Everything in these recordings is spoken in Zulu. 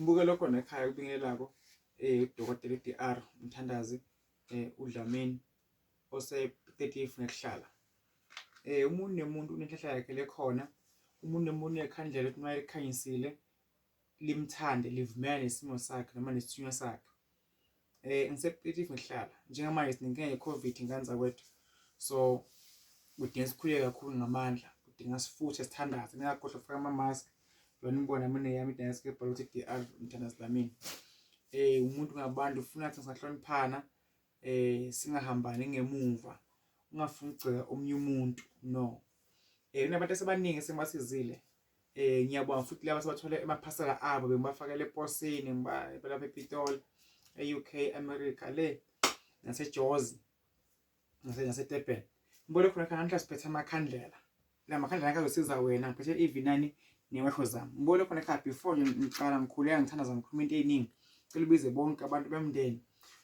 Mbukelo khona ekhaya kubingelelako udokotela uDR uMthandazi uDlamini ose 30 nekuhlala. Umuntu nemuntu unenhlahla yakhe lekhona, umuntu nemuntu unekhandlela ukuthi uma elikhanyisile limthande livumelane nesimo sakhe noma nesithunywa sakhe. Ngise-Retief ngihlala njengamanje sinenkinga ye-COVID ngane zakwethu, so kudinga sikhuleke kakhulu ngamandla, kudinga sifuthe sithandaze, ningakhohlwa ukufaka ama-mask. Njengoba nibona mina eyami i-desk ebhalwe ukuthi DR Mthandazi Dlamini. Umuntu ngabantu ufuna ukuthi singahloniphana singahambani ngemuva, ungafuni ukugxeka omunye umuntu no. Kunabantu asebaningi esengibasizile. Ngiyabonga futhi laba sebathole amaphasela abo bengibafakela eposini ngibalapha ePitoli, e-UK, America le naseJozi naseDurban. Ngibone khona khona namhla siphethe amakhandlela. La makhandlela akazosiza wena ngiphethe ivinani newasho zami. Ngibone khona ekhaya before nje ngiqala ngikhuleka ngithandaza ngikhuluma into eziningi. Cela ubize bonke abantu bemndeni,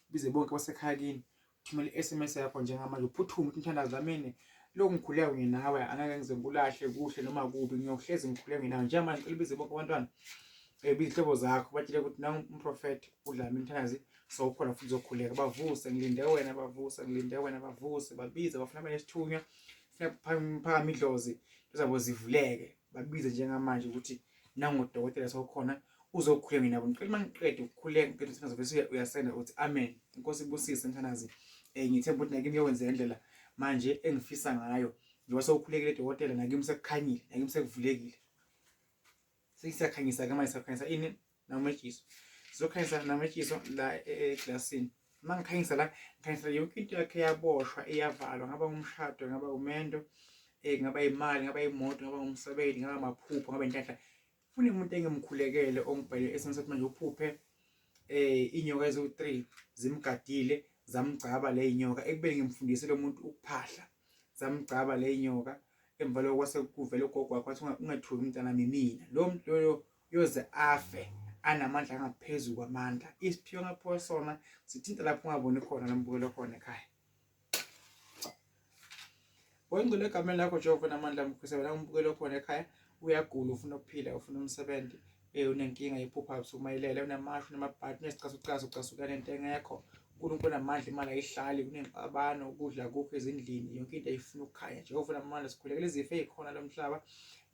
ubize bonke basekhaya kini. Thumela i-SMS yakho njengamanje uphuthume uthi mthandazi amini lokhu ngikhuleka kunye nawe angeke ngize ngikulahle kuhle noma kubi ngiyohlezi ngikhuleka kunye nawe njengamanje ngicela ubize bonke abantwana izihlobo zakho batshele ukuthi nangu umprofethi uDlamini Mthandazi sowukhona futhi uzokhuleka bavuse ngilinde wena bavuse ngilinde wena bavuse babize bafuna banesithunywa funa phakama idlozi zabo zivuleke babize njengamanje ukuthi nangu udokotela sowukhona uzokhuleka nabo ngicela uma ngiqede ukukhuleka ngiqede ukuthi bese uyasenda uthi amen inkosi ibusise mthanazi ngithemba ukuthi nakimi iyokwenzeka indlela manje engifisa ngayo njengoba sewukhulekile dokotela nakimi sekukhanyile nakimi sekuvulekile sesiyakhanyisa ke manje siyakhanyisa ini nametshiso sizokhanyisa nametshiso la eglasini uma ngikhanyisa la ngikhanyisa yonke into yakhe yaboshwa iyavalwa ngaba umshado ngaba umendo ngaba imali ngaba imoto ngaba umsebenzi ngaba amaphupho ngaba inhlanhla Funa umuntu engimkhulekele ongibhale esimeni sokuthi manje uphuphe inyoka eziwu-3 zimgadile zamgcaba le nyoka ekubeni ngimfundise lo muntu ukuphahla zamgcaba le nyoka emva lokho kwase kuvela ugogo wakhe wathi ungethuki mntanami mina lo muntu loyo uyoze afe anamandla angaphezu kwamandla isiphiwo ngaphiwa sona sithinta lapho ungaboni khona lombukelo khona ekhaya. Wengcwele egameni lakho Jehova namandla mkhwisa wena umbukeli okhona ekhaya uyagula ufuna ukuphila ufuna umsebenzi unenkinga yephupha busuku mayilele unamashu unamabhadi unesicasucasu ucasuka nento engekho uNkulunkulu namandla imali ayihlali kunengxabano ukudla kukho ezindlini yonke into ayifuna ukukhanya Jehova namandla sikhulekela izifo ezikhona lo mhlaba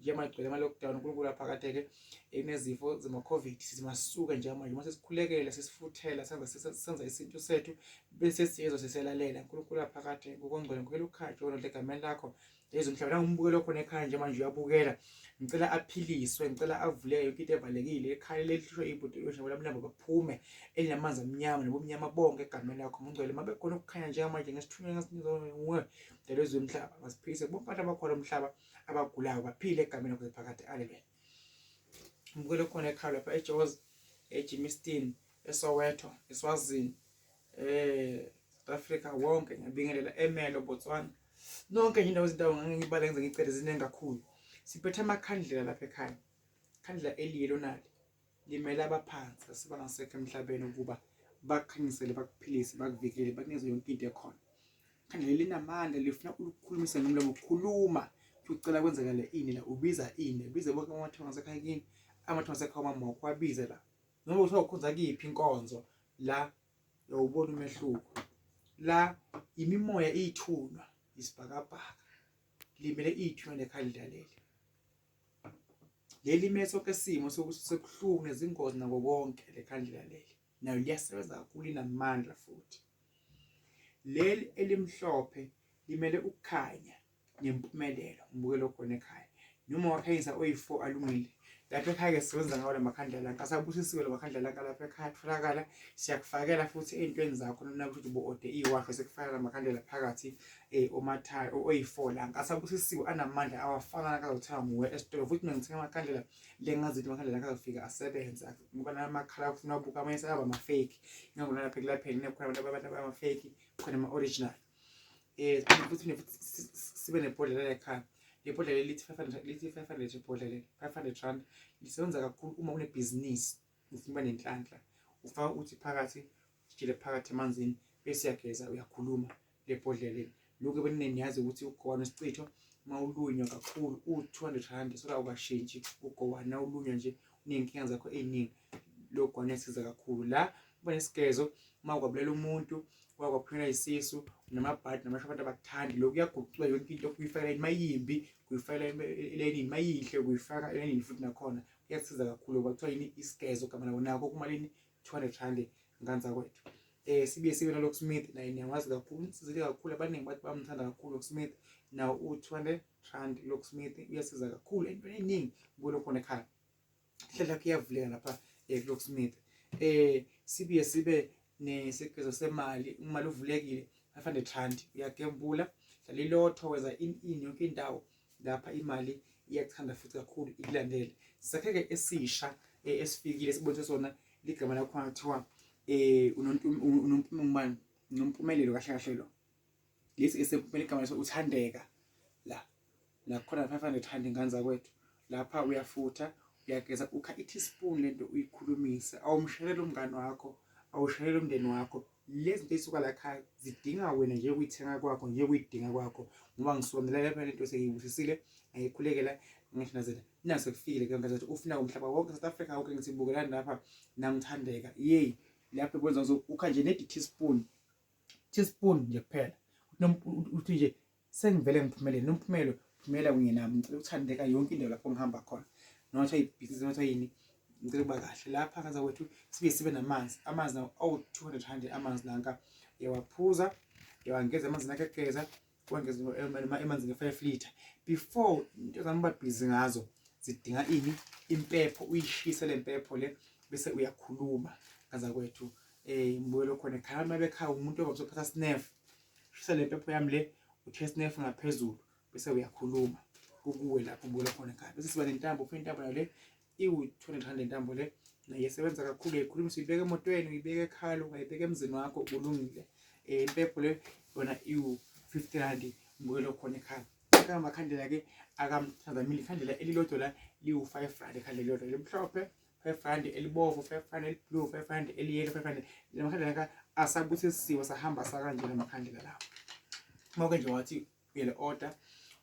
njengoba gcwele ama-lockdown uNkulunkulu aphakade-ke kunezifo zama-COVID sithi masisuke njengamanje uma sesikhulekela sesifuthela senza senza isintu sethu bese siyezwa seselalela uNkulunkulu aphakade ngokongcwele ngikhokhela ukukhathi wona egameni lakho lezomhlaba nangumbukelo khona ekhaya nje manje uyabukela ngicela aphiliswe ngicela avuleke yonke into evalekile ekhaya lelihlushwe ibhuti njengoba lamlambo baphume elinamanzi amnyama nobumnyama bonke egameni lakho mungcwele mabe khona ukukhanya njengamanje ngesithunywa ngesinizwe lezwe mhlaba basiphilise bonke abantu abakhona umhlaba abagulayo baphile egameni lakho phakade aleluya Mbukelo khona ekhaya lapha eJozi, eGermiston, eSoweto, eSwazini, South Africa wonke ngiyabingelela eMelo, Botswana. Nonke nje indawo izindawo ngangibala ngize ngicele ziningi kakhulu. Siphethe amakhandlela lapha ekhaya. Ikhandlela eliyelo nali limele abaphansi asebangasekho emhlabeni ukuba bakukhanyisele, bakuphilise, bakuvikele, bakunikeze yonke into ekhona. Khandlela linamandla lifuna ukukhulumisa ngomlomo khuluma ucela kwenzakale ini la ubiza ini ubize bonke amathongo asekhaya kini amathongo asekhaya umama wakho wabize la noma kuthiwa ukhonza kuyiphi inkonzo la uyawubona umehluko la imimoya iyithunywa isibhakabhaka limele iyithunywa lekhandlela leli leli ime sonke isimo sokuthi sekubuhlungu nezingozi nako konke lekhandlela leli nayo liyasebenza kakhulu linamandla futhi Leli elimhlophe limele ukukhanya nempumelelo ngibukele khona ekhaya noma wakhanyisa oyi-four alungile lapha ekhaya-ke sisebenza ngawo la makhandlela lanka asabusisiwe la makhandlela lanka lapha ekhaya atholakala siyakufakela futhi ey'ntweni zakho noma ukuthi ubu-ode iwasho sikufakela la makhandlela phakathi omathayi oyi-four lanka asabusisiwe anamandla awafana nakazothenga nguwe esitolo futhi mina ngithenga amakhandlela le ngazithi amakhandlela lanka azofika asebenze ngoba namakhala kufuna ubuka amanye sekaba ama-fake ingakho nalapha ekulapheni kukhona abantu abantu abama-fake khona ama-original futhi sibe nebhodlela lekhaya le bhodlela lithi 500 lithi 500 ibhodlela leli 500 rand lisebenza kakhulu uma unebhizinisi ufuna uba nenhlanhla ufaka uthi phakathi jile phakathi emanzini bese uyageza uyakhuluma le bhodlela leli lokhu ebenine niyazi ukuthi ugowa nesichitho uma ulunywa kakhulu u-200 rand sola awukashintshi ugowa na ulunywa nje uney'nkinga zakho ey'ningi Lokhu kwanesiza kakhulu la kuba nesigezo uma kwabulela umuntu kwakwaphela isisu namabhadi namasho abantu abakuthandi. Lokhu kuyaguqula yonke into, kuyifaka mayimbi, kuyifaka elayinini, mayinhle kuyifaka elayinini futhi nakhona kuyasiza kakhulu ngoba kuthiwa yini isigezo gama lawo nako kumalini 200 rand nganza kwethu. Sibuye sibe no Locksmith naye niyamazi kakhulu, unisizile kakhulu, abaningi bathi bamthanda kakhulu Locksmith. Nawo u-200 rand Locksmith uyasiza kakhulu entweni eningi kulo khona ekhaya. Inhlanhla yakho iyavuleka lapha kuLocksmith. Sibuye sibe nesigezo semali, imali uvulekile 500 rand uyagembula, dlala ilotho, wenza in yonke indawo lapha imali iyakuthanda futhi kakhulu ikulandele. Sakhe-ke esisha esifikile sibonise sona ligama lakhona kuthiwa unompumelelo Nompumelelo kahle kahle lo. Lesi esempumela igama leso uthandeka la. Nakhona 500 rand ingane zakwethu. Lapha uyafutha, uyageza, ukha i-teaspoon lento uyikhulumise. Awumsheleli umngani wakho, awusheleli umndeni wakho. Lezi zinto ey'suka la ekhaya zidinga wena nje ukuyithenga kwakho nje ukuyidinga kwakho ngoba ngisuka mina lapha lento sengiyibusisile ngayikhulekela ngishinazela naso kufikile ke ngathi ufuna umhlaba wonke South Africa wonke ngithi bukelani lapha nangithandeka yey lapho kwenza ukha nje nedi teaspoon teaspoon nje kuphela uthi nje Sengivele ngiphumelele nomphumelo phumela kunye nami ngicela ukuthandeka yonke indawo lapho ngihamba khona noma kuthiwa ibhizinisi noma kuthiwa yini ngicela ukuba kahle lapha ngaza kwethu sibuye sibe namanzi amanzi nawo awu-200 rand amanzi nanka uyawaphuza uyawangeza amanzi nakho egeza wangeza emanzini nge-5 litre before into zami uba busy ngazo zidinga ini impepho uyishise le mpepho le bese uyakhuluma ngaza kwethu mbuyelo khona ekhaya uma bekhaya umuntu ovamise ukuphatha snef Shisa le mpepho yami le uthe snefu ngaphezulu bese uyakhuluma kukuwe lapho ubuyela khona ekhaya. Bese siba nentambo ufuna intambo nayo le iwu-200 rand intambo le naye isebenza kakhulu uyayikhulumisa uyibeka emotweni uyibeka ekhaya ungayibeka emzini wakho kulungile. Impepho le yona iwu-50 rand ubuyela khona ekhaya. Amakhandlela ke akamthandamile ikhandlela elilodwa la liwu-5 rand ikhandlela elilodwa limhlophe 5 rand elibovu 5 rand eliblue 5 rand eliyelo 5 rand lamakhandlela ka asabusisiwe sahamba sakanje lamakhandlela lawo uma ke nje wathi uyele order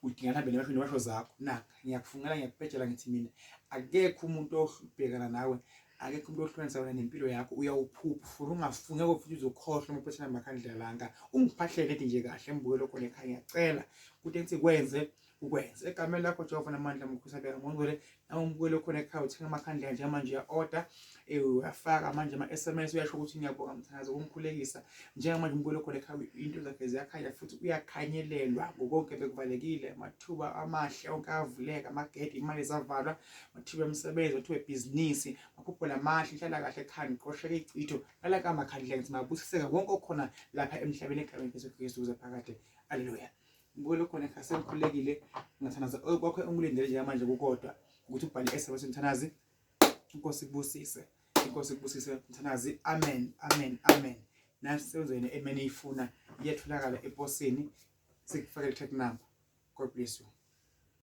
udinga mhlawumbe nemasho nemasho zakho naka ngiyakufungela ngiyakubhejela ngithi mina akekho umuntu obhekana nawe akekho umuntu ohlukanisa wena nempilo yakho uyawuphupha ufuna ungafuni ngeke futhi uzokhohlwa uma uphethe namakhandlela lanka ungiphahlele nje kahle mbukelo khona ekhaya ngiyacela ukuthi engithi kwenze ukwenza egameni lakho Jehova namandla mkhusa beka ngongcwele nawe umbukeli okhona ekhaya uthenga amakhandlela njengamanje uya-order uyafaka manje ama-SMS uyasho ukuthi ngiyabonga mthandazo ukungikhulekisa njengamanje umbukeli okhona ekhaya into zakhe ziyakhanya futhi uyakhanyelelwa ngokonke bekuvalekile amathuba amahle onke avuleka amagede imali zavalwa amathuba emisebenzi amathuba ebhizinisi amaphupho lamahle inhlala kahle ekhaya ngiqosheke ichitho lala kamakhandlela ngithi mabusiseke wonke okhona lapha emhlabeni egameni Jesu Kristu kuze phakade aleluya. Ngibukele khona ekhaya sengikhululekile ngathandaza okwakho engilindele njengamanje kukodwa ukuthi ubhale i-SMS mthanazi inkosi ikubusise inkosi ikubusise mthanazi amen amen amen nasi senzweni emene ifuna iyatholakala eposini sikufakele track number. God bless you.